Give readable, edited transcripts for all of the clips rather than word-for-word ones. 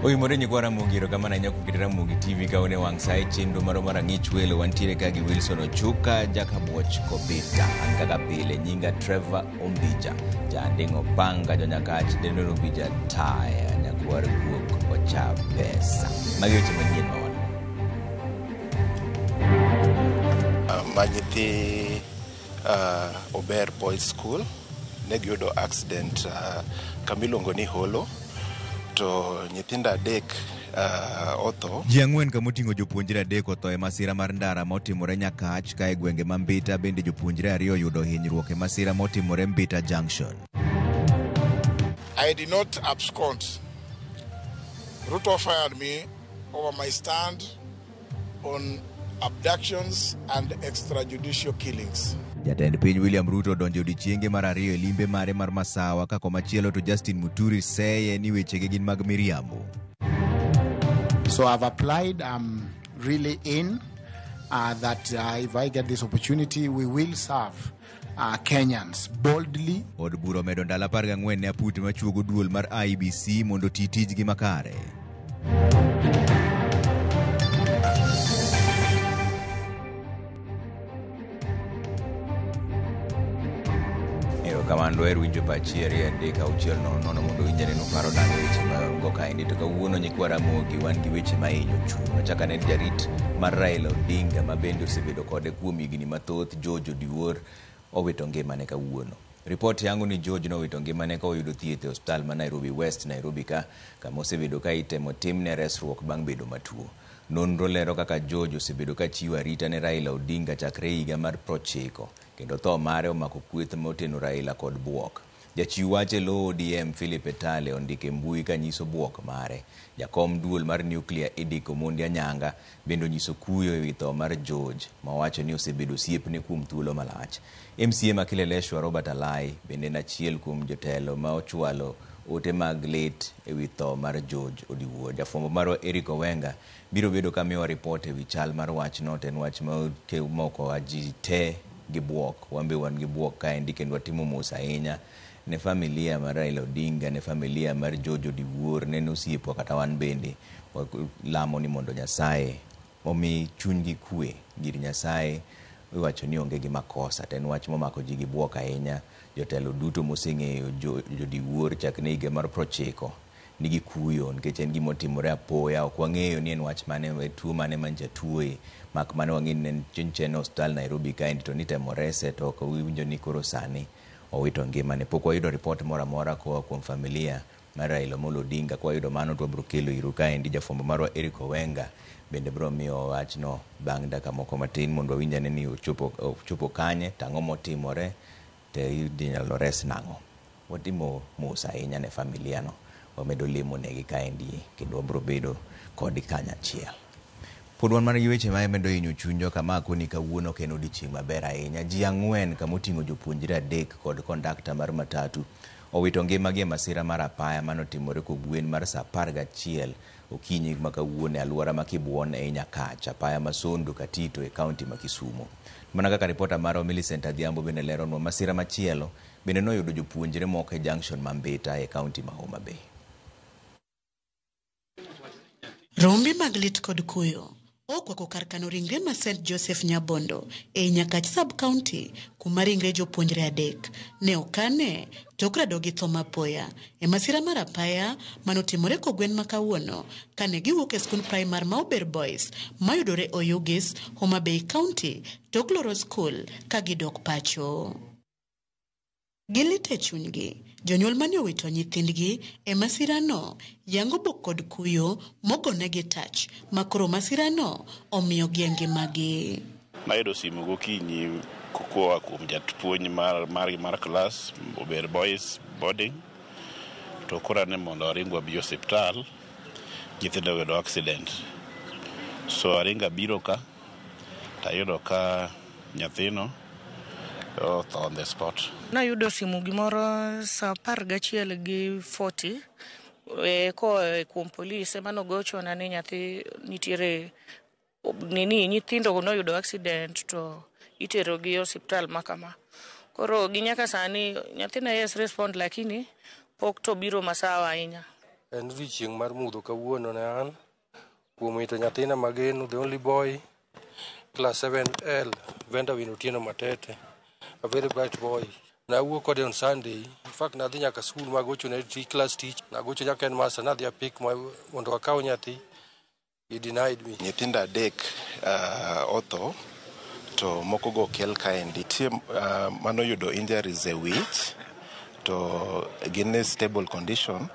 Oimore nyikwa Ramogi, erokamano ahinya kuom keto Ramogi TV ka une wang' sa e chenro marwa mar Ang'ich Welo. Wantiere ka gi Wilson Ochuka, Jakabuoch Kobita. An kaka pile, nyinga Trevor Ombija, Janding' Opanga, Jonyakach, Dendo Ombija Taya, Nyakwar Guok Ocha Pesa. Magi weche manyien ma wan. Ma nyithi Ober Boys School ne giyudo accident kama iluongo ni Holo to nyithindo adek otho. Ji ang'wen kamoting'o jopuonjre adek otho e masira mar ndara motimore Nyakach ka e gwenge ma Mbita bende jopuonjre ariyo oyudo hinyruok e masira motimore Mbita Junction. I did not abscond. Ruto fired me over my stand on abductions and extrajudicial killings. Jatend piny William Ruto odonjo odiechienge mar ariyo e limbe mare mar Masawa ka komachielo to Justin Muturi seye ni wechege gin mag miriambo. So I've applied. I'm really in that if I get this opportunity, we will serve Kenyans boldly. Od bura omedo ndalo 14 ne aput machuogo duol mar IEBC mondo oti tijgi makare. Erokamano dwaher winjo pachi 2 3 6 0 0 mondo winj ane nuparo nang'o weche ma go kaendi. To kawuono nyikwa Ramogi wan gi weche ma hinyo chuny. Wachak ane jarit mar Raila Odinga ma bende osebedo kode kuom higni mathoth George Odiwuor owito ngimane kawuono. Ripot yango ni George nowito ngimane ka oyudo thieth e osiptal ma Nairobi West, Nairobi ka, kama osebedo ka itemo timne resruok bang' bedo matuo. Nonro lero kaka George osebedo ka chiwo arita ne Raila Odinga chakre higa mar 90 kendo tho mare omako kweth moteno Raila kod buok. Jachiw wach e lo ODM Philip Etale ondiko e mbui kanyiso buok mare. Jakom duol mar Nuclear Edic Omondi Anyanga bende onyiso kuyo ewi tho mar George mawacho ni osebedo osiepne kuom thuolo malach. MCA ma Kileleshwa Robert Alai bende en achiel kuom jotelo ma ochwalo ote mag lit ewi tho mar George Odiwuor. Jafwambo marwa Eric Owenga biro bedo ka miyowa ripot ewi chal mar wachno to en wach ma omokowa ji te gi buok. Wan be wan gi buok kaendi kendo watimo mos ahinya ne familia mar Raila Odinga, ne familia mar George Odiwuor, ne osiepwa kata wan bende walamo ni mondo Nyasaye omi chunygi kwe. Gir Nyasaye iwacho ni onge gi makosa to en wach momako ji gi buok ahinya. Jotelo duto moseng'eyo Odiwuor chakre higa mar 90 nigi kuyo nikech en gima otimore apoya. Ok wang'eyo ni en wach mane, tuo mane mancha tuoye mak mana wang'e ni nyocha en e osiptal Nairobi kaendi to nitemo rese to ok wawinjo ni koro sani owito ngimane. Pok wayudo ripot moro amora koa kuom familia mar Raila Amolo Odinga. Kwayudo mano to wabiro kelo iru kaendi. Jafwambo marwa Eric Owenga bende biro miyowa wachno bang' dakika moko matin mondo wawinj ane ni ochopo kanye to ang'o motimore to inyalo res nang'o. Watimo mos ahinya ne familia no. Wamedo lemo negi kaendi kendo wabiro bedo kodgi kanyachiel. Pod wan mana gi weche ma medo hinyo chunywa kama akoni kawuono ok en odiochieng' maber ahinya. Ji ang'wen kamoting'o jopuonjre adek kod kondakta mar matatu owito ngimagi e masira mar apaya manotimore kogwen mar sa 11 okinyi ma kawuono e alwora ma Kibuon ei Nyakach, apaya ma Sondu Katito e kaunti ma Kisumu. Mana kaka ripota marwa Millicent Adhiambo bende leronwa, masira machielo bende noyudo jopuonjre moko e junction ma Mbita e kaunti ma Homa Bay. Rombe mag lit kod kuyo okwako kar kano ringre ma St Joseph Nyabondo ei Nyakach sub-county kuma ringre jopuonjre adek ne okane tok rado gi tho mapoya e masira mar apaya manotimore kogwen ma kawuono kane giwuok e skund primar ma Ober Boys mayudore Oyugis, Homa Bay County tok loro skul ka gidok pacho. Gi lit e chunygi, jonyuol mane owito nyithindgi e masirano yango buok kod kuyo mogonegi tach ma koro masirano omiyogi e ngimagi. Nayudo simu gokinyi koa kuom japuonj margi mar klas Ober Boys boarding to koro ni mondo aring wabi osiptal nyithindo oyudo accident. So aringo abiro ka tayudo ka nyathino otho on the spot. Nayudo simu gimoro sa 11 gi 40 koa kuom polis ema nogochona ni nyathi nitiere nini nyithindo noyudo accident to itero gi osiptal ma kama. Koro gi nyaka sani nyathina yes respond lakini pok to biro masawa ahinya. En odiochieng' mar mudho kawuono ne an kuom wito nyathina mageno, the only boy, class 7L, Vendawin Otieno Matete, a very bright boy. Nawuok kode on Sunday, in fact nadhi nyaka school magocho ne class teacher, nagocho nyaka headmaster, nadhi apik mondo akaw nyathi, he denied me. Nyithindo adek otho to moko go okel kaendi. Nitie manoyudo injuries e wich to gin e stable condition,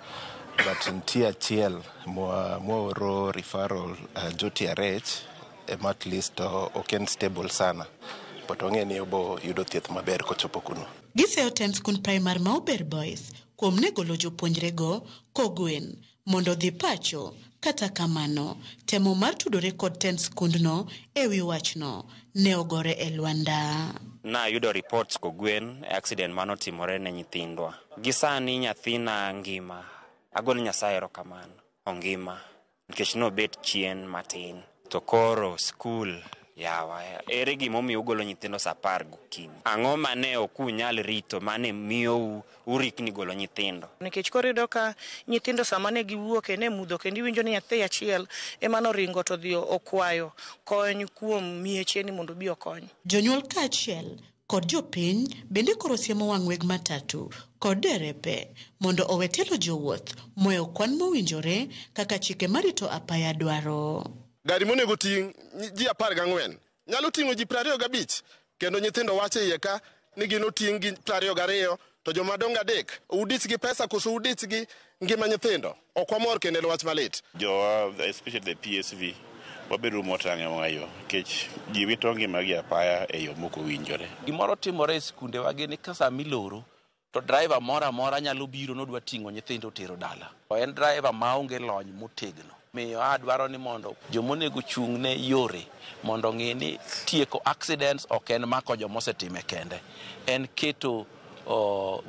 but nitie achiel mwaoro referral JTRH ema at least ok en stable sana, but wang'e ni obo yudo thieth maber kochopo kuno. Giseyo tend skund primar ma Ober Boys kuom ne golo jopuonjrego kogwen mondo odhi pacho. Kata kamano, temo mar tudore kod tend skundno e wi wachno ne ogore e lwanda. Nayudo reports kogwen e accident manotimore ne nyithindwa. Gi sani nyathina ngima. Agolo Nyasaye erokamano. Ongima. Nikech nobet chien matin. To koro skul yawa. Ere gimomiyo ugolo nyithindo saa 10 gokinyi? Ang'o mane ok unyal rito mane miyou urikni golo nyithindo? Nikech koro iyudo ka nyithindo sama ne giwuok ne mudho kendo iwinjo ni nyathi achiel ema noringo to odhi okwayo kony kuom mieche ni mondo obi okony. Jonyuol kaachiel kod jopiny bende koro siemo wang' weg matatu kod derepe mondo owe tielo jowuoth moyo kwan mowinjore kaka chike marito apaya dwaro. Gari monego ting' ji 14 nyalo ting'o ji 25, kendo nyithindo wacho iye ka ni gin oting' gi 22 to jomadongo 3 udich gi pesa koso udich gi ngima nyithindo. Ok wamor kendo en wach malit. Jowa, especially the PSV, wabedo motang' e wang'ayo nikech ji wito ngimagi apaya e yo mok owinjore. Gimoro timore e skundewa gi ni ka sama iloro to driver moro amora nyalo biro nodwa ting'o nyithindo tero dala. En driver maonge lony motegno. Miyo adwaro ni mondo jomonego chung' ne yore mondo ng'e ni tieko accidents ok en mako jomosetime kende. En keto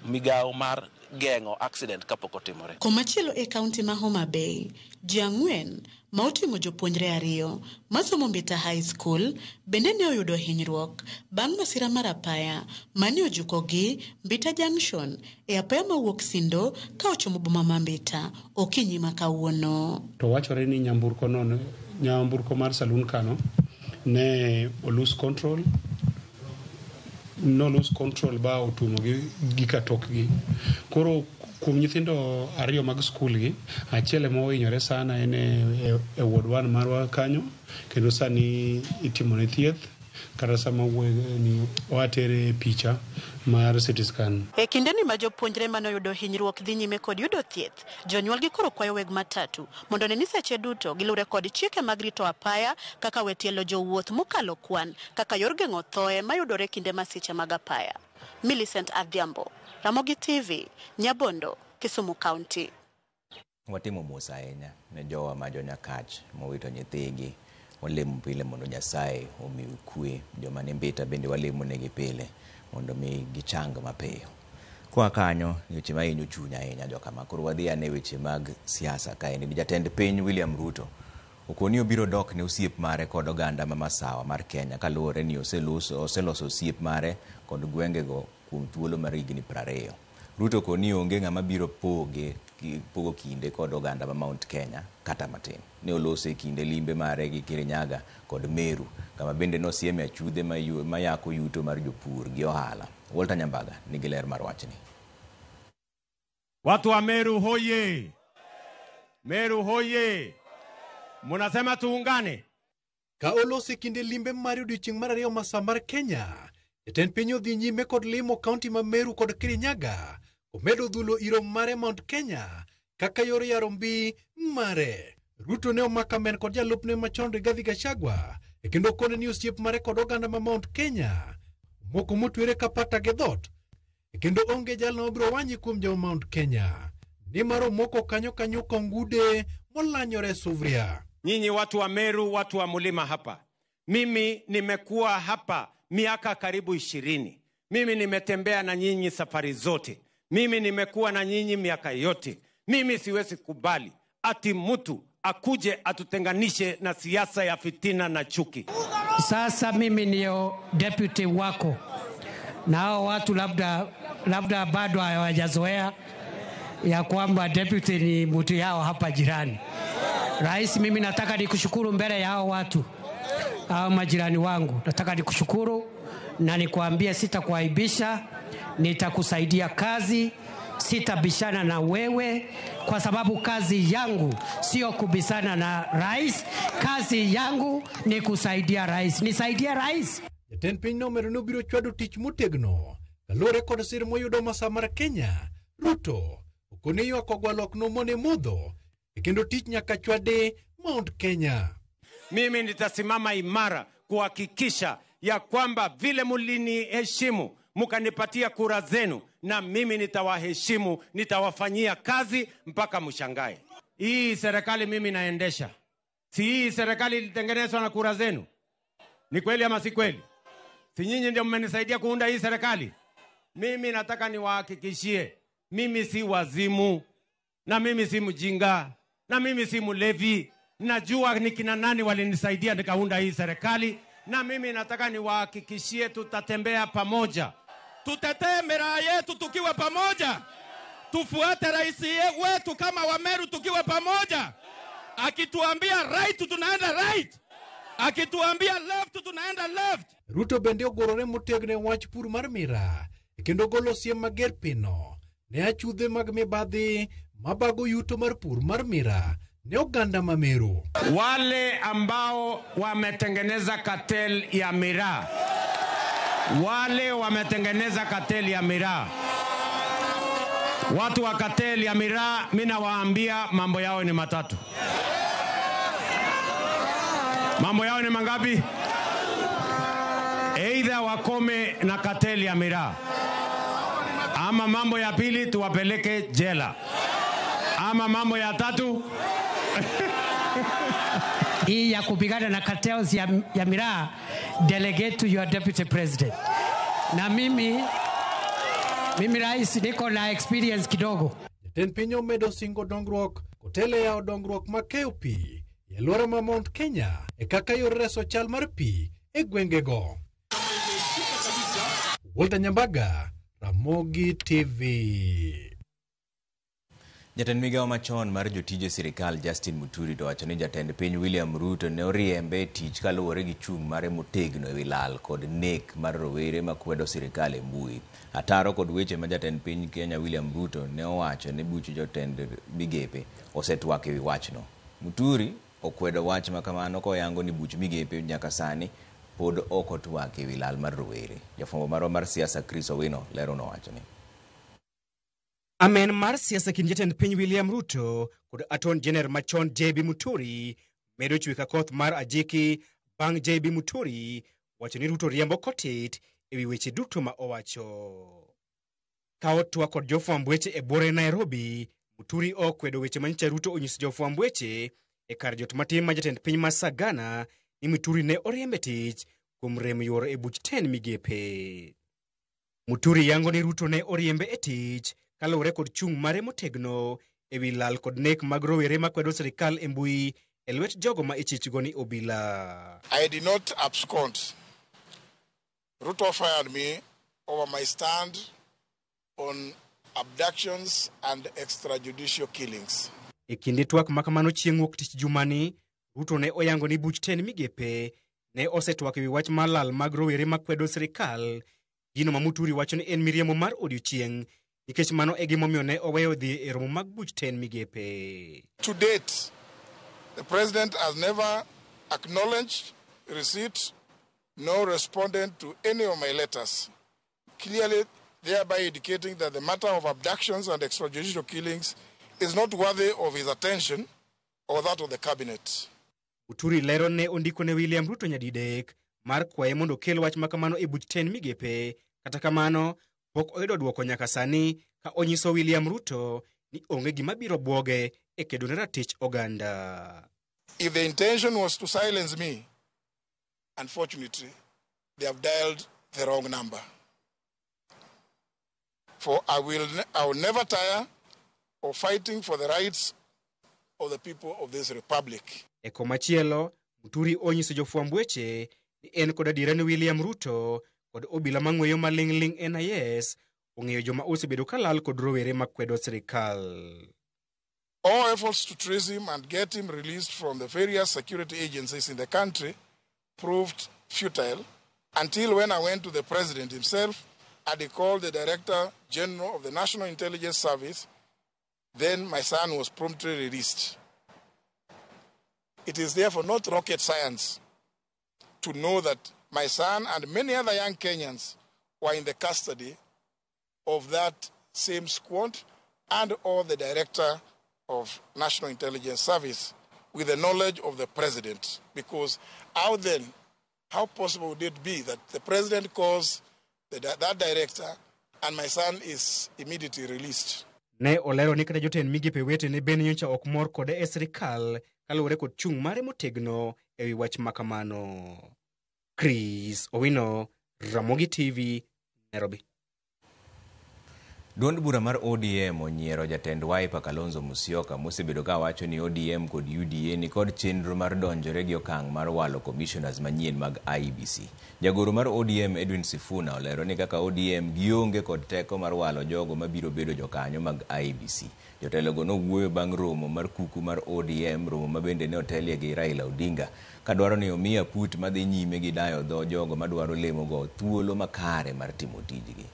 migawo mar geng'o accident kapok otimore. Komachielo e kaunti ma Homa Bay, ji 4 ma oting'o jopuonjre 2 masomo Mbita High School bende ne oyudo hinyruok bang' masira mar apaya mane ojukogi Mbita Junction e apaya mawuok Sindo ka ochomo boma ma Mbita okinyi ma kawuono. To wachore ni nyamburko mar saloon kano ne o lose control ba otuomo gi katokgi. Koro kuom nyithindo 2 mag skul gi, achiel ema ohinyore sana en e ward 1 marwa kanyo, kendo sani itimone thieth kata sama wuoyo watere picha mar CT scan. E kindeni ma jopuonjre mane oyudo hinyruok dhi nyime kod yudo thieth, jonyuolgi koro kwayo weg matatu mondo one ni seche duto gilure kod chike mag rito apaya kaka we tielo jowuoth mokalo kwan kaka yor geng'o thoe mayudore kinde masiche mag apaya. Millicent Adhiambo, Ramogi TV, Nyabondo, Kisumu County. Watimo mos ahinya ne jowa ma jonyakach mowito nyithigi. Walemo pile mondo Nyasaye omiu kwe. Joma ni Mbita bende walemo negi pile mondo mi gichang mapiyo. Koa kanyo ni weche mahinyo chuny ahinya jokama. Koro wadhi ane weche mag siasa kaendi. Jatend piny William Ruto okoni obiro dok ne osiep mare kod oganda ma masawa mar Kenya kaluwore ni oseloso osiep mare kod gwengego kuom thuolo mar higni 20. Ruto okoni onge ng'ama biro pogo kinde kod oganda ma Mount Kenya kata matin. Ne olose kinde limbe mare gi Kirinyaga kod Meru kama bende nosieme achudhe mayako yuto mar jopur gi ohala. Walter Nyambaga nigi ler mar wachni. Watu wa Meru hoye! Meru hoye! Munasema tuungane. Ka olose kinde limbe mar odiochieng' mar 2 masaa mar Kenya, jatend piny odhi nyime kod limo kaunti ma Meru kod Kirinyaga, omedo dhulo iro mare Mount Kenya kaka yor yaro mbi mare. Ruto ne omako amen kod jalupne machon Rigathi Gachagua e kendo okone ni osiep mare kod oganda ma Mount Kenya moko motwere ka pata gi dhot, e kendo onge jalno mabiro wanyi kuom jo Mount Kenya nimar omoko kanyo kanyo kongude molanyore sufuria. Nyinyi watu wa Meru, watu wa mulima hapa, mimi nimekuwa hapa miaka karibu 20. Mimi nimetembea na nyinyi safari zote. Mimi nimekuwa na nyinyi miaka yote. Mimi siwezi kubali ati mtu akuje atutenganishe na siasa ya fitina na chuki. Sasa mimi ndio deputy wako, na hao watu labda bado hawajazoea. ya kwamba deputy ni mtu yao hapa jirani. Rais, mimi nataka nikushukuru mbele ya hao watu, hao majirani wangu. Nataka nikushukuru na nikuambie sitakuaibisha, nitakusaidia kazi, sitabishana na wewe kwa sababu kazi yangu sio kubishana na rais. Kazi yangu ni kusaidia rais. Nisaidie rais. Jatend piny nomedo ni obiro chwado tich motegno kaluwore kod sir moyudo masa mar Kenya. Ruto okone ywak ogwalo ok nomone modho e kendo tich nyaka chwade Mount Kenya. Mimi nitasimama imara kuhakikisha ya kwamba vile mliniheshimu mkanipatia kura zenu, na mimi nitawaheshimu, nitawafanyia kazi mpaka mshangae. Hii serikali mimi naendesha, si hii serikali ilitengenezwa na kura zenu? Ni kweli ama si kweli? Si nyinyi ndio mmenisaidia kuunda hii serikali? Mimi nataka niwahakikishie, mimi si wazimu, na mimi si mjinga, na mimi si mlevi. Najua ni kina nani walinisaidia nikaunda hii serikali, na mimi nataka niwahakikishie tutatembea pamoja. Tutetee miraa yetu tukiwa pamoja. Tufuate rais wetu kama Wameru tukiwa pamoja. Akituambia right tunaenda right. Akituambia left tunaenda left. Ruto bende ogorore motegno e wach pur mar miraa kendo golo siem mager pino ne achudhe mag mibadhi mabago yuto mar pur mar miraa ne oganda ma Meru. Wale ambao wametengeneza cartel ya miraa, wale wametengeneza cartel ya miraa, watu wa cartel ya miraa, mimi nawaambia mambo yao ni matatu. Mambo yao ni mangapi? Either wakome na cartel ya miraa, ama mambo ya pili tuwapeleke jela, ama mambo ya tatu hii ya kupigana na cartels ya miraa, delegate to your deputy president. Na mimi rais niko na experience kidogo. Jatend piny omedo singo dongruok kotelo e yawo dongruok ma keyo pi e alwora ma Mount Kenya e kaka yor reso chal mar pi e gwengego. Walter Nyambaga, Ramogi TV. Jatend migawo machon mar jotije sirikal Justin Muturi to wacho ni jatend piny William Ruto ne oriembe e tich kaluwore gi chung' mare motegno ewi lal kod nek mar rowere makwedo sirikal e mbui. Ataro kod weche ma jatend piny Kenya William Ruto ne owacho ne buch jotend migepe osetwak ewi wachno. Muturi okwedo wach ma kamano koyango ni buch migepe nyaka sani pod ok otwak ewi lal mar rowere. Jafwambo marwa mar siasa Chris Owino lero nowacho ni Amen mar siasa kind jatend piny William Ruto kod Attorney General machon JB Muturi medo chwe ka koth mar ajiki bang' JB Muturi wacho ni Ruto riembo kotit ewi weche duto ma owacho. Ka otwak kod jofwamb weche e buore Nairobi, Muturi okwedo weche manyicha Ruto onyiso jofwamb weche e kar jot matin ma jatend piny ma Sagana ni Muturi ne oriembe tich kuom rem yuoro e buch 10 migepe. Muturi yango ni Ruto ne oriembe e tich kaluwore kod chung' mare motegno ewi lal kod nek mag rowere makwedo sirikal e mbui e lwet jogo ma ichichgo ni obila. I did not abscond. Ruto fired me over my stand on abductions and extrajudicial killings. E kinde twak makamano chieng' wuok tich jumani, Ruto ne oyango ni buch 10 migepe ne osetwak ewi wach mar lal mag rowere makwedo sirikal, gino ma Muturi wacho ni en miriambo mar odiochieng' nikech mano e gimomiyo ne oweyo dhi e romo mag buch 10 migepe. To date, the president has never acknowledged receipt nor responded to any of my letters, clearly thereby indicating that the matter of abductions and extrajudicial killings is not worthy of his attention or that of the cabinet. Muturi lero ne ondiko ne William Ruto nyadidek mar kwaye mondo okel wach makamano e buch 10 migepe, kata kamano pok oyudo dwoko nyaka sani ka onyiso William Ruto ni onge gima biro bwoge e kedo ne ratich oganda. If the intention was to silence me, unfortunately, they have dialed the wrong number. For I will never tire of fighting for the rights of the people of this republic. E komachielo, Muturi onyiso jofwamb weche ni en kod adiera ni William Ruto kod obila mang'weyo maling'ling' NIS ong'eyo joma osebedo ka lal kod rowere makwedo sirikal. All efforts to trace him and get him released from the various security agencies in the country proved futile until when I went to the president himself and he called the Director General of the National Intelligence Service. Then my son was promptly released. It is therefore not rocket science to know that my son and many other young Kenyans were in the custody of that same squad and or the Director of National Intelligence Service with the knowledge of the president. Because how then, how possible would it be that the president calls that director and my son is immediately released? Ne olero ni kata jotend migepe wetene bende nyocha ok mor kode e sirikal kaluwore kod chung' mare motegno ewi wach makamano. Chris Owino, Ramogi TV, Nairobi. Duond bura mar ODM onyiero jatend Wiper Kalonzo Musyoka mosebedo ka wacho ni ODM kod UDA ni kod chenro mar donjore gi okang' mar walo commissioners manyien mag IEBC. Jagoro mar ODM Edwin Sifuna olero ni kaka ODM gionge kod teko mar walo jogo mabiro bedo jokanyo mag IEBC. Jotelogo nowuoyo bang' romo mar kuku mar ODM, romo ma bende ne otelie gi Raila Odinga, kadwaro ni omi aput madhi nyime gi dayo dho jogo madwaro lemogo thuolo makare mar timo tijgi.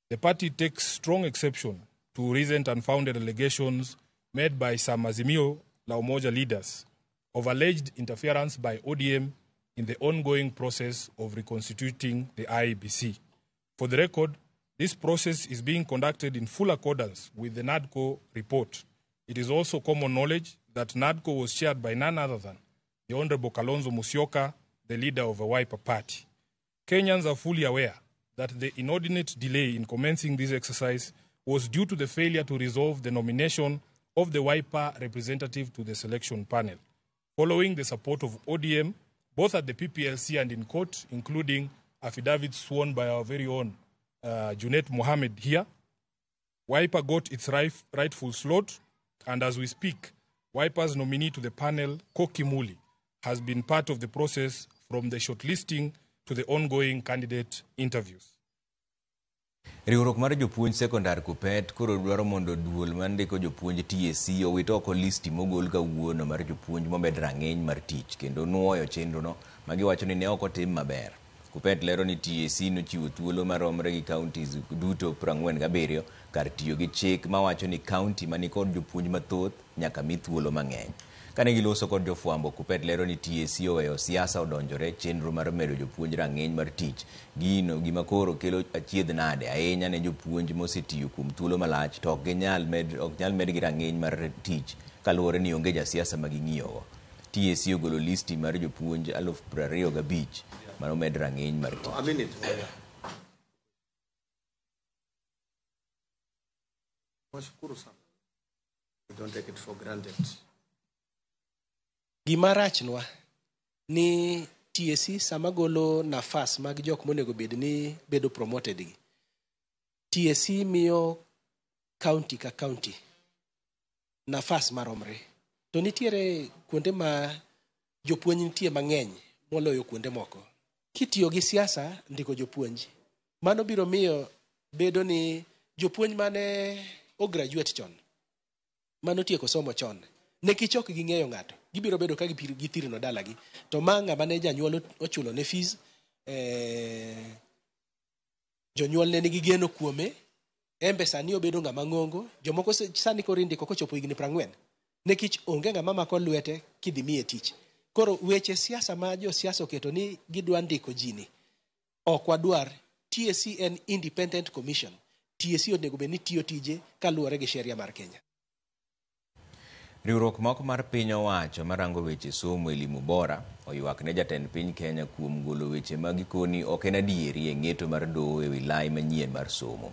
The party takes strong exception to recent unfounded allegations made by some Azimio La Umoja leaders of alleged interference by ODM in the ongoing process of reconstituting the IEBC. For the record, this process is being conducted in full accordance with the NADCO report. It is also common knowledge that NADCO was chaired by none other than the Honorable Kalonzo Musyoka, the leader of the Wiper Party. Kenyans are fully aware that the inordinate delay in commencing this exercise was due to the failure to resolve the nomination of the Wiper representative to the selection panel. Following the support of ODM, both at the PPLC and in court, including affidavits sworn by our very own Junet Mohammed here, Wiper got its rightful slot, and as we speak, Wiper's nominee to the panel, Koki Muli, has been part of the process from the shortlisting to the ongoing candidate interviews. Riwruok mar jopuonj sekondar Kuppet koro dwaro mondo duol mar ndiko jopuonj TSC owit oko listi mogol kawuono mar jopuonj momed rang'iny mar tich kendo nuoyo chenrono magiwacho ni ne ok otim maber. Kuppet lero ni TSC nochiwo thuolo maromre gi counties duto 47 kar tiyo gi chik mawacho ni county manikod jopuonj mathoth nyaka mi thuolo mang'eny. Kane giloso kod jofwambo, Kuppet lero ni TSC oweyo siasa odonjore chenro mar medo jopuonj rang'iny mar tich. Gino gima koro kelo achiedh nade ahinya ne jopuonj mosetiyo kuom thuolo malach to ok nyal medgi rang'iny mar tich kaluwore ni onge jasiasa ma ging'iyogo. TSC ogolo listi mar jopuonj 25,000 manomed rang'iny mar tich. We don't take it for granted. Gima rachnwa ni TSC sama golo nafas mag jok monego bed ni bedo promoted gi. TSC miyo county ka county nafas maromre. To nitiere kuonde ma jopuonj nitie mang'eny moloyo kuonde moko. Kitiyo gi siasa ndiko jopuonj, mano biro miyo bedo ni jopuonj mane o graduate chon, mano tieko somo chon, nikech ok ging'eyo ng'ato, gibiro bedo ka githirno dalagi. To ma ng'ama ne janyuol ochulo ne fees, jonyuol ne nigi geno kuome, embe sani obedo ng'ama ng'ongo, jomoko sani koro indiko kochopo higni 40, nikech onge ng'ama mako lwete kidhi miye tich. Koro weche siasa ma josiasa oketo ni gidwa ndiko ji ni, ok wadwar. TSC en independent commission. TSC onego bed ni tiyo tije kaluwore gi sheria mar Kenya. Riwruok moko mar piny owacho marango weche somo elimu bora oywak ne jatend piny Kenya kuom golo weche ma gikoni ok en adieri e ng'eto mar doho e wi lai manyien mar somo.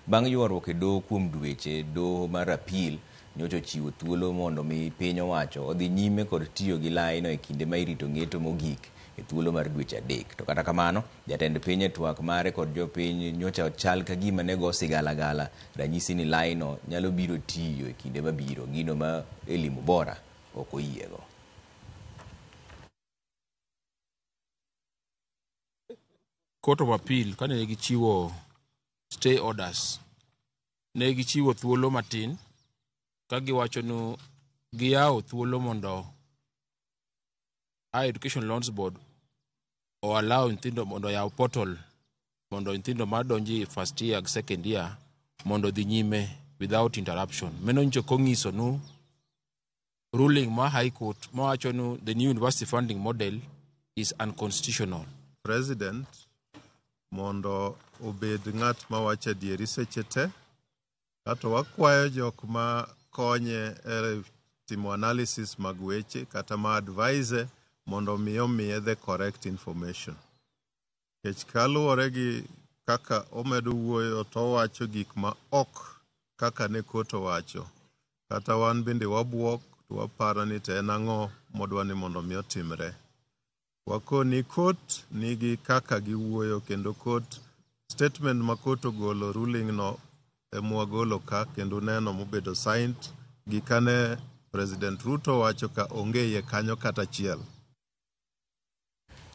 Bang' ywaruok e doho kuom dweche, doho mar appeal nyocha ochiwo thuolo mondo mi piny owacho odhi nyime kod tiyo gi laino e kinde ma irito ng'eto mogik e thuolo mar dweche 3. To kata kamano, jatend piny e twak mare kod jopiny nyocha chal ka gima ne go sigalagala ranyisi ni laino nyalo biro tiyo e kinde mabiro, gino ma elimu bora ok oyiego. Court of Appeal kane gichiwo stay orders, ne gichiwo thuolo matin ka giwacho ni giyawo thuolo mondo Higher Education Loans Board o allow nyithindo mondo oyaw portal mondo nyithindo madonjo e first year gi second year mondo odhi nyime without interruption. Mano nyicho kong'iso nu ruling ma High Court mawacho ni the new university funding model is unconstitutional. President mondo obed ng'at mawacho adieri seche te, kato wakwayo jok ma konye e timo analysis mag weche kata ma advise mondo mi omiye the correct information. Nikech kaluwore gi kaka omedo wuoyo to owacho gik ma ok kaka ne court owacho. Kata wan bende wabuok to waparo ni to en ang'o modwa ni mondo mi otimre. Wakoni court nigi kaka giwuoyo kendo court statement ma court ogolo ruling no emwagolo ka kendo neno mobedo signed gi kane President Ruto wacho ka onge iye kanyo kata achiel.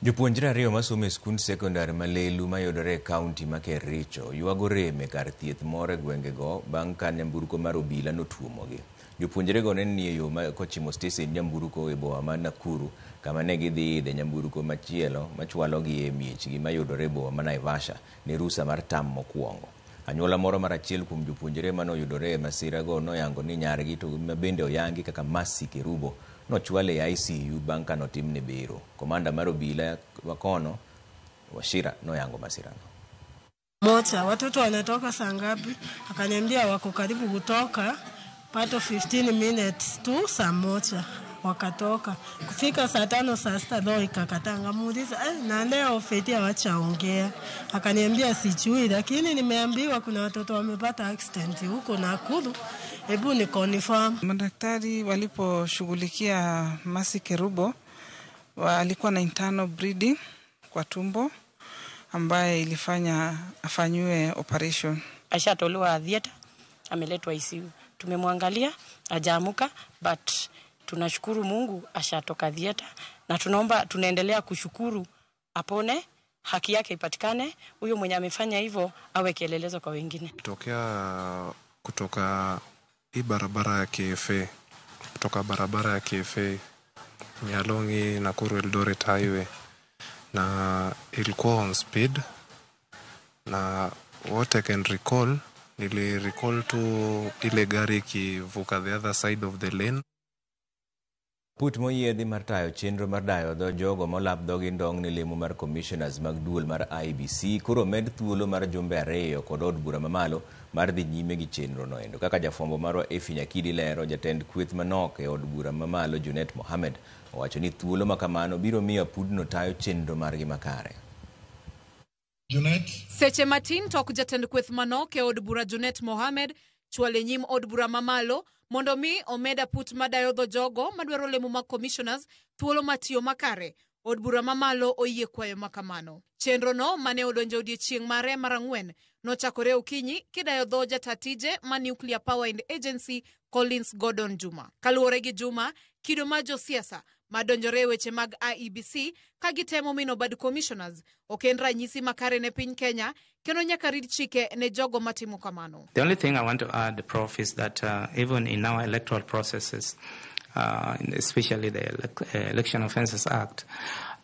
Jopuonjre ariyo masomo e skund sekondar ma Lelu mayudore e kaunti ma Kericho ywago rem e kar thieth moro e gwengego bang' ka nyamburko mar obila notuomogi. Jopuonjrego ne nie yo kochimo stesen nyamburko e boma ma Nakuru kama ne gidhi idhe nyamburko machielo machwalogi e miechgi mayudore e boma ma Naivasha ne rusa mar tam mokwongo. Anyuola moro mar achiel kuom jopuonjre manoyudore e masirago noyango ni nyargi to ma bende oyangi kaka Mercy Kerubo nochwal e ICU bang' ka notimne bero. Komanda mar obila wakono Wachira noyango masirano. Mocha, watoto wanatoka saa ngapi? Akaniambia wako karibu kutoka pato 15 minutes tu saa moja wakatoka. Kufika saa 5 saa 6 roho ikakataa. Nikamuuliza, na leo feti hawachaongea. Akaniambia sijui, lakini nimeambiwa kuna watoto wamepata accident huko Nakuru. Hebu ni confirm. Madaktari waliposhughulikia Mercy Kerubo alikuwa na internal bleeding kwa tumbo ambaye ilifanya afanyiwe operation. Ashatolewa theater, ameletwa ICU. Tumemwangalia hajaamuka, but tunashukuru Mungu ashatoka theater, na tunaomba, tunaendelea kushukuru apone, haki yake ipatikane, huyo mwenye amefanya hivyo awe kielelezo kwa wengine. Tokea kutoka hii barabara ya KFA, kutoka barabara ya KFA ni along hii Nakuru Eldoret Highway, na ilikuwa on speed, na what I can recall, nili recall tu ile gari ikivuka the other side of the lane. Put moyiedhi mar tayo chenro mar dayo dho jogo molap dhogi ndong' ne lemo mar commissioners mag duol mar IEBC koro med thuolo mar jumbe 2 kod od bura mamalo mar dhi nyime gi chenro no endo. Kaka jafwambo marwa Effie Nyakidi lero, jatend kweth manok e od bura mamalo Junet Mohamed owacho ni thuolo makamano biro miyo apudno tayo chenro margi makare. Junet. Seche matin tok jatend kweth manok e od bura Junet Mohamed chwale nyim od bura mamalo mondo mi omed aput madayo dho jogo madwaro lemo mag commissioners thuolo matiyo makare. Od bura mamalo oyie kwayo makamano. Chenro no mane odonjo odiechieng' mare mar 4 nochakore okinyi kidayo dho jatatije ma Nuclear Power and Agency Collins Gordon Juma. Kaluwore gi Juma, kido mar josiasa madonjore e weche mag IEBC ka gitemo mino bad commissioners ok en ranyisi makare ne piny Kenya kendo nyaka rit chike ne jogo matimo kamano. The only thing I want to add, Prof, is that even in our electoral processes, especially the Election Offences Act,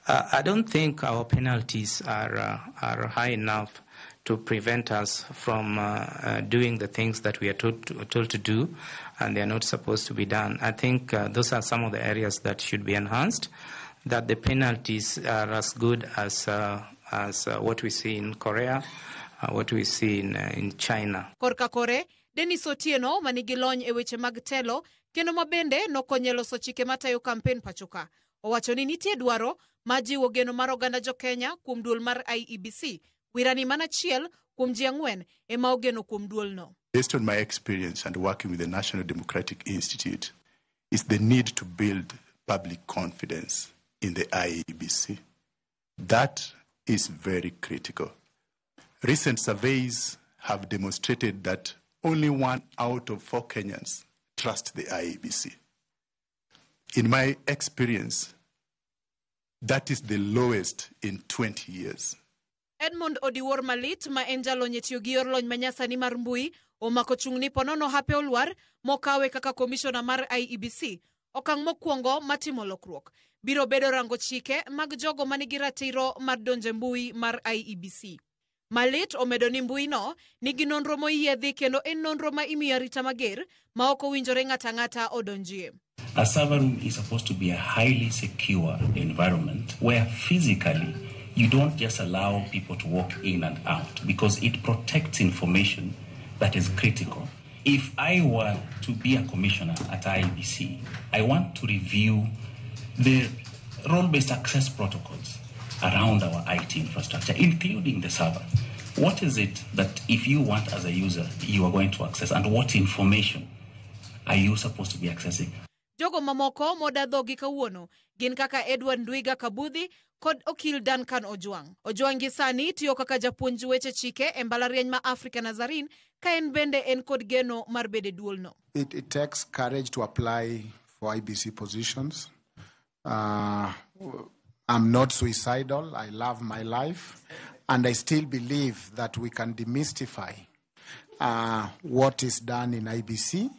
I don't think our penalties are high enough to prevent us from doing the things that we are told to do, and they are not supposed to be done. I think those are some of the areas that should be enhanced, that the penalties are as good as what we see in Korea, what we see in China. Korka kore, Dennis Otieno manigi lony e weche mag telo kendo mabende nokonye loso chike matayo kampen pachoka. Owacho ni nitie dwaro ma jiwo geno mar oganda jo Kenya kuom duol mar IEBC. Wirani mana achiel kuom ji 4 ema ogeno kuom duolno. Based on my experience and working with the National Democratic Institute, is the need to build public confidence in the IEBC. That is very critical. Recent surveys have demonstrated that only 1 out of 4 Kenyans trust the IEBC. In my experience, that is the lowest in 20 years. Edmond Odiwuor Malit ma en jalony e tiyo gi yor lony manyasani mar mbui omako chung' ni ponono hape olwar mokawe kaka komishona mar IEBC. Okang' mokwongo matimo lokruok biro bedo rango chike mag jogo manigi ratiro mar donjo e mbui mar IEBC. Malit omedo ni mbuino nigi nonro moyiedhi kendo en nonro ma imiyo arita mager ma ok owinjore ng'ato ang'ata odonjie. A server room is supposed to be a highly secure environment where physically you don't just allow people to walk in and out because it protects information that is critical. If I were to be a commissioner at IEBC, I want to review the role-based access protocols around our IT infrastructure, including the server. What is it that if you want as a user, you are going to access, and what information are you supposed to be accessing? Jogo mamoko moda dhogi kawuono gin kaka Edward Ndwiga Kabudhi kod okil Duncan Ojwang'. Ojwang' gi sani tiyo kaka japuonj weche chike e mbalariany ma Africa Nazarene ka en bende en kod geno mar bedo e duolno. It takes courage to apply for IBC positions. I'm not suicidal. I love my life. And I still believe that we can demystify what is done in IBC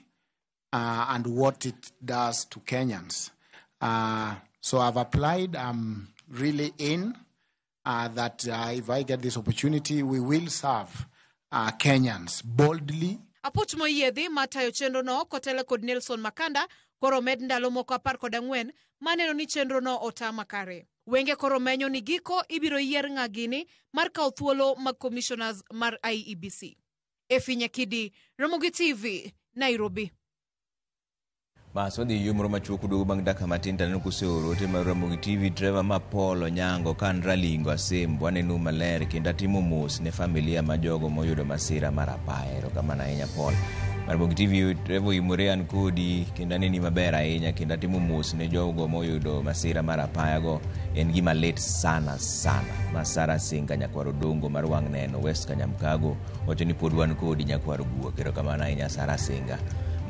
and what it does to Kenyans. So I've applied. I'm really in that if I get this opportunity, we will serve Kenyans boldly. Apuch moyiedhi matayo chenrono kotelo kod Nelson Makanda koro med ndalo moko 14 maneno ni chenrono ota makare. Wenge koro menyo ni giko ibiro yier ng'a gini mar kawo thuolo mag commissioners mar IEBC. Efi Nyakidi, Ramogi TV, Nairobi. Bas wadhi yo moro machuok duogo bang' dakika matin to aneno kuseoro ote mar Ramogi TV Trevor ma Paul Onyango ka an Ralingo Asembo aneno maler kendo atimo mos ne familia ma jogo moyudo masira mar apaya. Erokamano ahinya Paul. Ramogi TV Trevor oimore an kodi kendo aneni maber ahinya kendo atimo mos ne jogo moyudo masira mar apaya go. En gima lit sana sana. Masara Singa nyakwar Odongo mar wang' neno West Kanyamkago wacho ni pod wan kodi nyakwar Guok. Erokamano ahinya Sara Singa.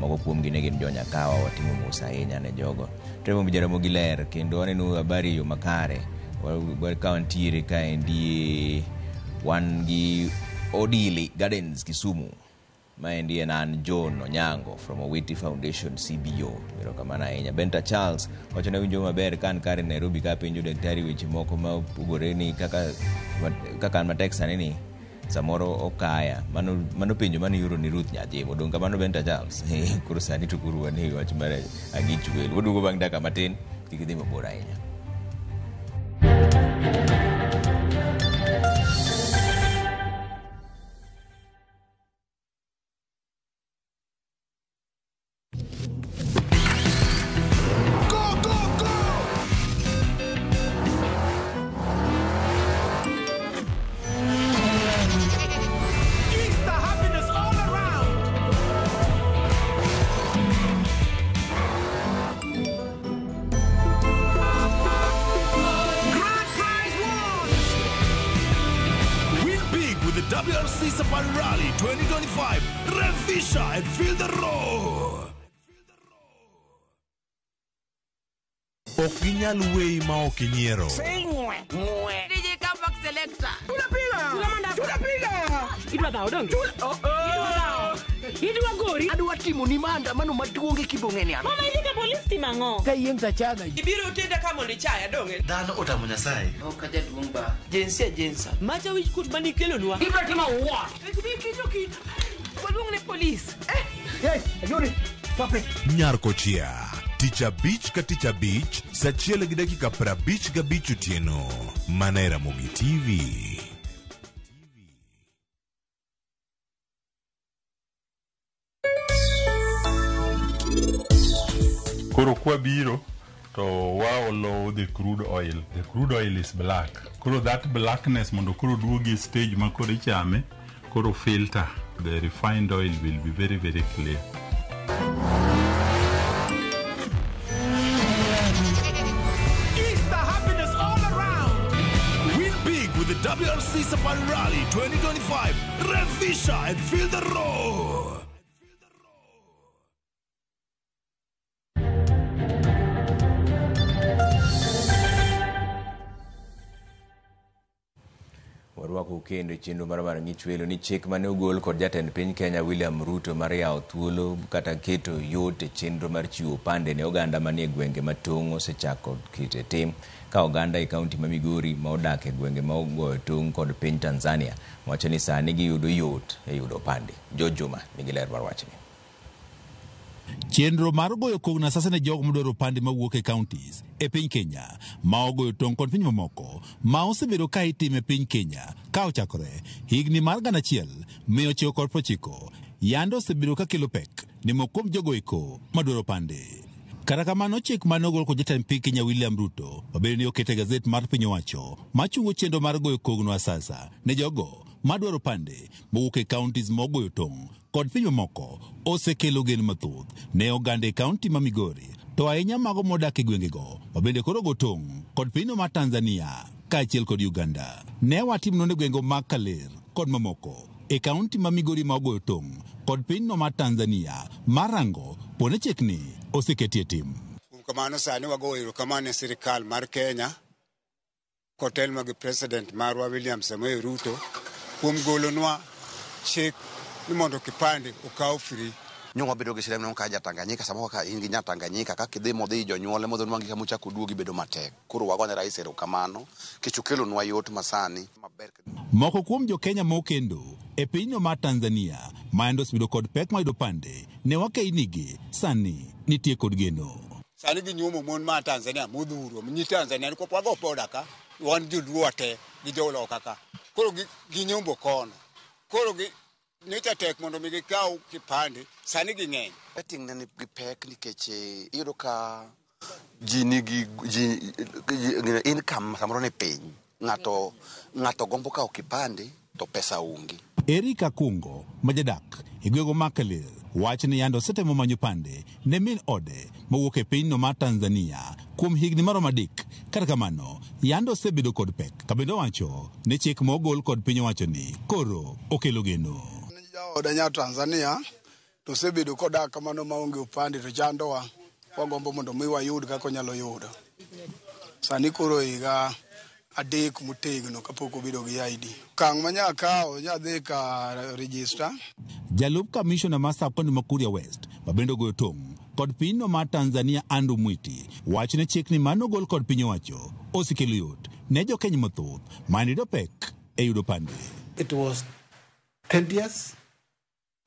Moko kuomgi ne gin jonyakawa watimo mos ahinya ne jogo. Trevor Jaramogi ler kendo aneno habari e yo makare. Ka wantiere kaendi wan gi Odili Gardens Kisumu. Maendi en an John Onyango from Owiti Foundation CBO. Erokamano ahinya. Benta Charles wacho ne winjo maber ka an kare Nairobi ka penjo daktari weche moko ma opogore ni kaka an matek sani ni samoro okaya. Mano penjo mane ioro ni Ruth Nyajimo. Dong' kamano Benta Charles. Koro sani to koro wan e wach mar ang'ich welo. Waduogo bang' dakika matin, kik idhi mabor ahinya. Go, go, go! Easter happiness all around! Grand prize won! Win big with the WRC Safari Rally 2025. Rev Fisher and feel the roar. Ok ginyal weyi ma ok inyiero. DJ Comeback Selector. Idwa dhawo donge? Idwa dhawo. Idwa gori. Adwa timo ni maandamano maduong' e kibong'e Mama idhi ka polis timo ang'o? Ka yieng' tachaga. Ibiro tenda ka mondo ichaya donge? Dhano otamo Nyasaye. Ok jaduong' ba. Jinsia jinsa. Macha wich kuot mane ikelonwa. Ibiro timo what? Waluong ne polis. Hey, Ajuri. Stop it. Nyar Kochia. Tich abich ka tich abich, sa achiel gi dakika 55 otieno. Mana e Ramogi TV. Koro kwabiro to waolo the crude oil. The crude oil is black. Koro that blackness mondo koro duogi e stage ma koro ichame, koro filter. The refined oil will be very very clear. Easter happiness all around! Win big with the WRC Safari Rally 2025. Rev Fisher and feel the roar. Warwakou kendo e chenro mar mar ng'ich welo ni chik mane ogol kod jatend piny Kenya William Ruto mar yawo thuolo kata keto yot e chenro mar chiwo opande ne oganda manie gwenge ma tong' osechako keto e tim ka oganda e kaunti ma Migori ma odak e gwenge ma ogoyo tong' kod piny Tanzania wacho ni sani giyudo yot e yudo opande. George Juma nigi ler mar wachni. Chenro mar goyo kogno asasa ne jogo madwaro opande mawuok e counties e piny Kenya ma ogoyo tong' kod piny mamoko ma osebedo ka itimo e piny Kenya ka ochakore higni mar 1990 yande osebedo ka kelo pek ne moko kuom jogo eko madwaro opande. Kata kamano chik mane ogol kod jatend piny Kenya William Ruto obedo ni okete e gazet mar piny owacho machungo chenro mar goyo kogno asasa ne jogo madwaro opande mowuok e counties ma ogoyo tong' kod piny mamoko osekelo geno mathoth ne oganda e kaunti ma Migori to ahinya mago modak e gwengego mabende koro go tong' kod pinyno mar Tanzania kaachiel kod Uganda. Ne watimo nonro e gwenge mag Kaler kod mamoko e kaunti ma Migori ma ogoyo tong' kod pinyno mar Tanzania mar rango pone chikni oseketie tim. Kuom kamano sani wagoyo erokamano ne sirikal mar Kenya kotelnwa gi president marwa William Samoei Ruto kuom golonwa chik ni mondo kipande okaw free. Nyo wabedo gi sirem ka ja Tanganyika samoro ka in gi nya Tanganyika kaka idhi modhi jonyuole modhi nwangi kama ochako oduogi bedo matek. Koro wagone rais erokamano nikech okelonwa yot masani. Moko kuom jo-Kenya ma okendo e pinyno mar Tanzania ma yande osebedo kod pek mar yudo opande ne wakeynigi sani nitie kod geno. Sani ginyuomo mon ma Tanzania modhuro, nyi Tanzania nikop wago boda ka, wan joluo te gi joloka ka. Koro ginyombo kono. Koro gi nyocha tek mondo mi gikaw kipande, sani ging'eny. Vetting ne nigi pek nikech iyudo ka ji nigi ji, income samoro ni piny. Ng'ato ng'ato gombo kawo kipande to pesa onge. Eric Akungo ma jadak e gwego mar Kaler wacho ni yande osetemo manyo opande ne min ode mowuok e pinyno mar Tanzania kuom higni maromo adek. Kata kamano, yande osebedo kod pek ka bende owacho ni chik ma ogol kod piny owacho ni koro okelo geno. Jaoda nya Tanzania to osebedo kodak kamano maonge opande to chandowa. Wagombo mondo mi wayud kaka onyalo yudo. Sani koro higa 3 motegno kapok obedo gi ID. Okang' ma nyaka kawo nya dhi ka register. Jalup kamishona mar sub-county ma Kuria West ma bende ogoyo tong' kod pinyno mar Tanzania Andrew Mwiti wacho ni chikni mane ogol kod piny owacho osekelo yot ne jo-Kenya mathoth mane yudo pek e yudo opande. It was tedious,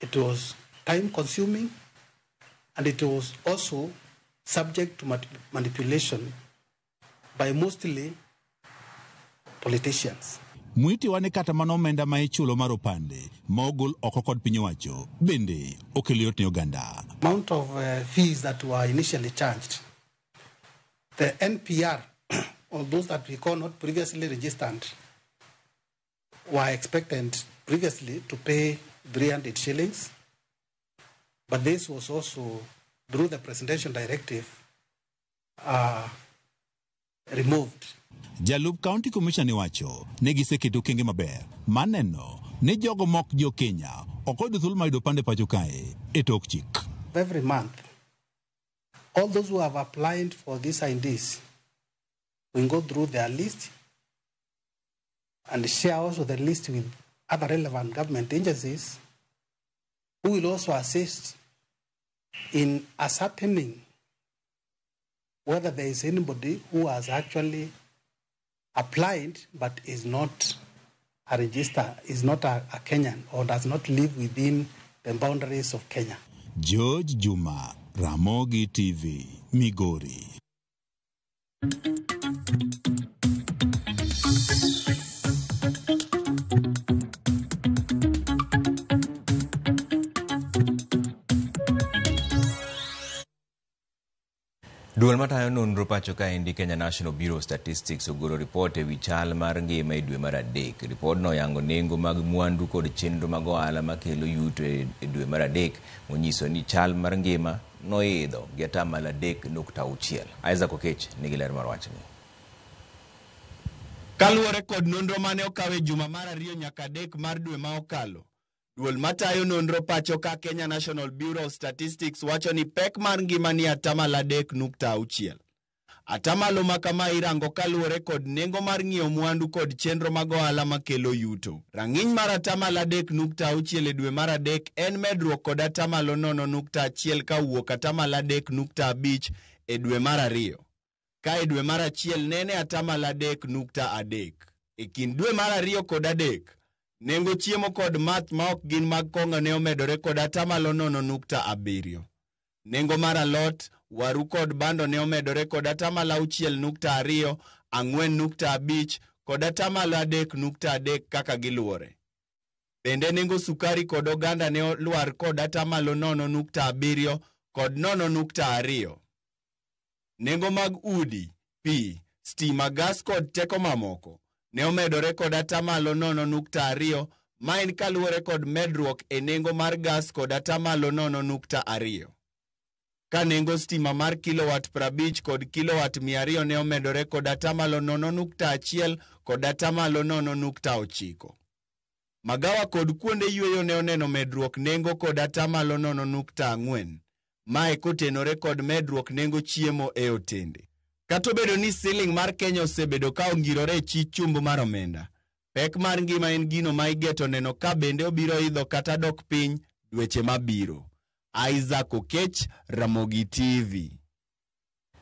it was time consuming, and it was also subject to manipulation by mostly politicians. Mwiti wane kata mana omenda ma ichulo mar opande ma ogol oko kod piny owacho bende okelo yot ne oganda. Amount of fees that were initially charged, the NPR, or those that we call not previously registered, were expected previously to pay 300 shillings, but this was also, through the presidential directive, removed. Jalup County Commissioner wacho ne giseketo okenge maber mar neno ni jogo mok jo Kenya ok oyudo thuolo mar yudo opande pacho kae e tok chik. Every month, all those who have applied for these IDs, we go through their list and share also the list with other relevant government agencies who will also assist in ascertaining whether there is anybody who has actually applied but is not a register, is not a Kenyan or does not live within the boundaries of Kenya. George Juma, Ramogi TV, Migori. Duol matayo nonro pacho kaendi Kenya National Bureau of Statistics ogolo ripot e wi chal mar ngima e dwe mar 3. Ripodno oyango nengo mag mwandu kod chenro mag ohala makelo yuto e dwe mar 3 monyiso ni chal mar ngima noidho gi 3.6%. Isaac Okech nigi ler mar wachni. Kaluwore kod nonro mane okaw e juma mar 2 nyaka 3 mar dwe ma okalo, duol matayo nonro pacho ka Kenya National Bureau of Statistics wacho ni pek mar ngima ni 3.6%. Atamalo ma kama irango kaluwore kod nengo mar ng'iewo mwandu kod chenro mag ohala makelo yuto. Rang'iny mar atamalo 3.6 e dwe mar adek en medruok kod atamalo 0.1 ka owuok atamalo 3.5 e dwe mar ariyo. Ka e dwe mar achiel nene atamalo 3.3. E kind dwe mar ariyo kod adek, nengo chiemo kod math ma ok gin mag kong'o ne omedore kod atamalo 0.7. Nengo mar alot, waru kod bando ne omedore kod atamalo 6.2, 4.5 kod atamalo 3.3 kaka giluwore. Bende nengo sukari kod oganda ne olwar kod atamalo 0.7 kod 0.2. Nengo mag udi, pi, stima, gas kod teko mamoko ne omedore kod atamalo 0.2, ma en kaluwore kod medruok e nengo mar gas kod atamalo 0.2. Ka nengo stima mar kilowatt 50 kod kilowatt 200 ne omedore kod atamalo 0.1 kod atamalo 0.9. Magawa kod kuonde yweyo ne oneno medruok nengo kod atamalo 0.4. Mae kotenore kod medruok nengo chiemo e otende. Kata obedo ni siling mar Kenya osebedo ka ongirore e chich chumb mar omenda, pek mar ngima en gino ma igeto neno ka bende obiro idho kata dok piny dweche mabiro. Isaac Okech, Ramogi TV.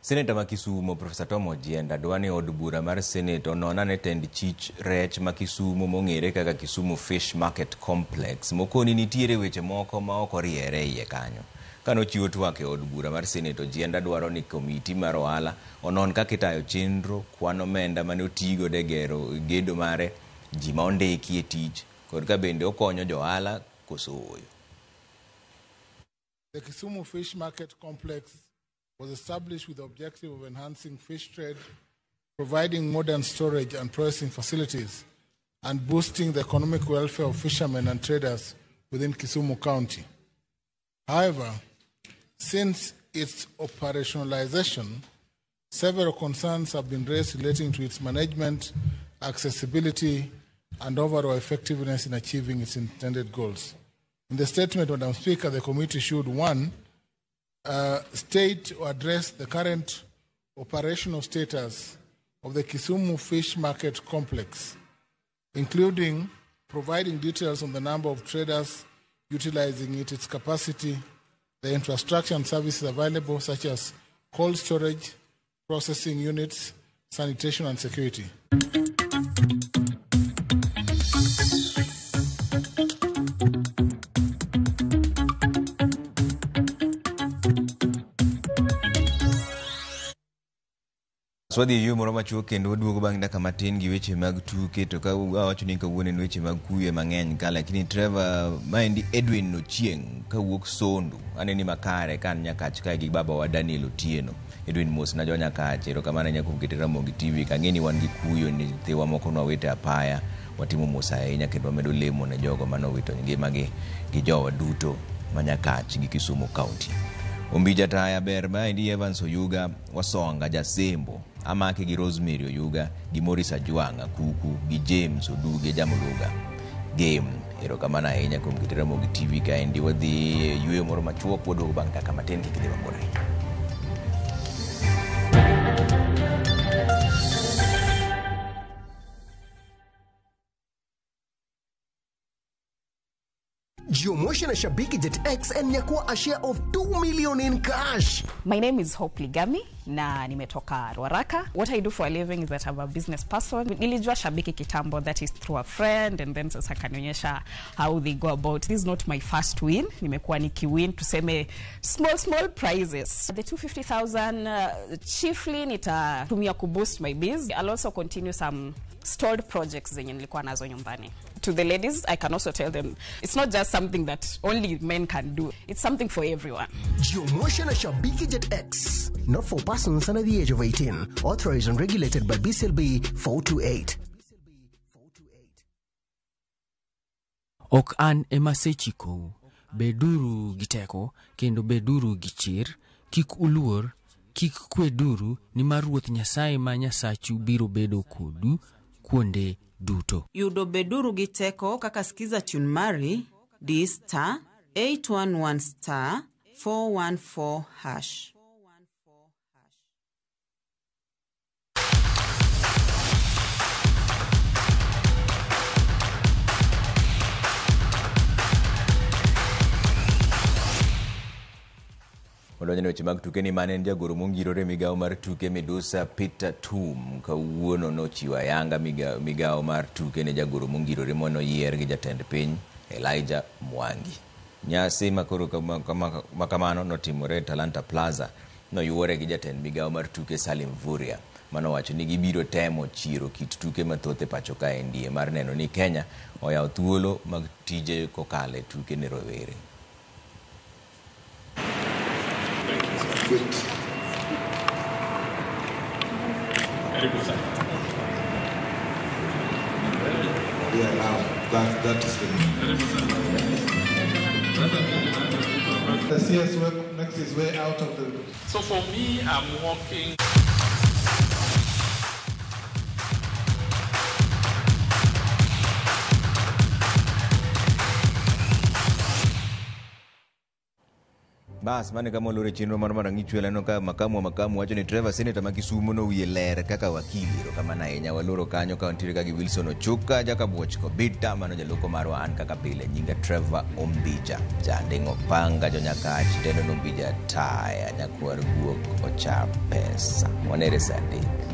Seneta ma Kisumo Profesa Tom Ojienda dwa ni od bura mar Senate onon ane tend chich rech ma Kisumo mong'ere kaka Kisumu Fish Market Complex mokoni nitiere weche moko ma ok oriere iye kanyo. Kanochiwo twak e od bura mar Senate, Ojienda dwaro ni komiti mar ohala onon kaka itayo chenro, kwan omenda mane otigodo e gero gedo mare, ji ma ondiki e tich kod ka bende okonyo jo ohala koso ooyo. The Kisumu Fish Market Complex was established with the objective of enhancing fish trade, providing modern storage and processing facilities, and boosting the economic welfare of fishermen and traders within Kisumu County. However, since its operationalization, several concerns have been raised relating to its management, accessibility, and overall effectiveness in achieving its intended goals. In the statement, Madam Speaker, the committee should, 1, state or address the current operational status of the Kisumu Fish Market Complex, including providing details on the number of traders utilizing it, its capacity, the infrastructure and services available, such as cold storage, processing units, sanitation and security. Wadhi e yo moro machuok kendo waduogo bang' dakika matin gi weche mag tuke to ka awacho ni kawuono en weche mag kuyo mang'eny ka lakini Trevor maendi Edwin Ochieng' kawuok Sondu aneni makare ka an Nyakach kae gi babawa Daniel Otieno. Edwin mos na jo Nyakach erokamano ahinya kuom kete Ramogi TV kang'e ni wan gi kuyo ni nyithiwa moko nwawito e apaya watimo mos ahinya kendo wamedo lemo ne jogo manowito ngimagi gi jowa duto ma Nyakach gi Kisumu County. Ombija Taya ber maendi Evans Oyuga Wasonga Jasembo amake gi Rosemary Oyuga gi Morris Ajwang' Akuku gi James Oduge Jamuluga Game. Erokamano ahinya kuom kete Ramogi TV kaendi wadhi e yweyo moro machuok waduogo bang' dakika matin kik idhi mabor ahinya. Jiomotion na Shabiki Jet X and nyakua a share of 2 million in cash. My name is Hope Ligami na nimetoka Ruaraka. What I do for a living is that I'm a business person. Nilijua Shabiki kitambo, that is through a friend, and then sasa kanionyesha how they go about. This is not my first win. Nimekuwa nikiwin tuseme small small prizes. The 250,000 chiefly nitatumia kuboost my biz. I'll also continue some stalled projects zenye nilikuwa nazo nyumbani. To the ladies, I can also tell them it's not just something that only men can do. It's something for everyone. Jiomotion na Shabiki Jet X. Not for persons under the age of 18. Authorized and regulated by BCLB 428. Ok an ema asechikou, beduru gi teko kendo beduru gi chir, kik uluor, kik kweduru, nimar Ruoth Nyasaye ma Nyasachu biro bedo kodu kuonde duto. Yudo beduru gi teko kaka skiza tune mari di star 811 star 414 hash. Wadonjo ne weche mag tuke ni mane en jagoro mongirore e migawo mar tuke Midusa Peter Tum kawuono nochiwo ayanga migawo mar tuke ne jagoro mongirore manoyier gi jatend piny Elijah Mwangi. Nyasi makoro makamano notimore e Talanta Plaza noyuore gi jatend migawo mar tuke Salim Mvurya manowacho ni gibiro temo chiero kit tuke mathoth e pacho kaendi mar neno ni Kenya oyawo thuolo mag tije kokalo e tuke ne rowere. Good. Yeah, now that is the. The CS work makes his way out of the. So for me, I'm working. Bas mane kama olore chenro mar marang'i chwele no ka makamu wa makamu wacho ni Trevor Senator ma Kisumo no wiye ler kaka wakili. Erokamano ahinya waloro kanyo ka wantiere ka gi Wilson Ochuka Jakabuoch Kobita mano jaloko marwa an kaka pile nyinga Trevor Ombija janding'o panga jonyakach tendo nombija taya nyakwar guok ocha pesa wanere saa 3.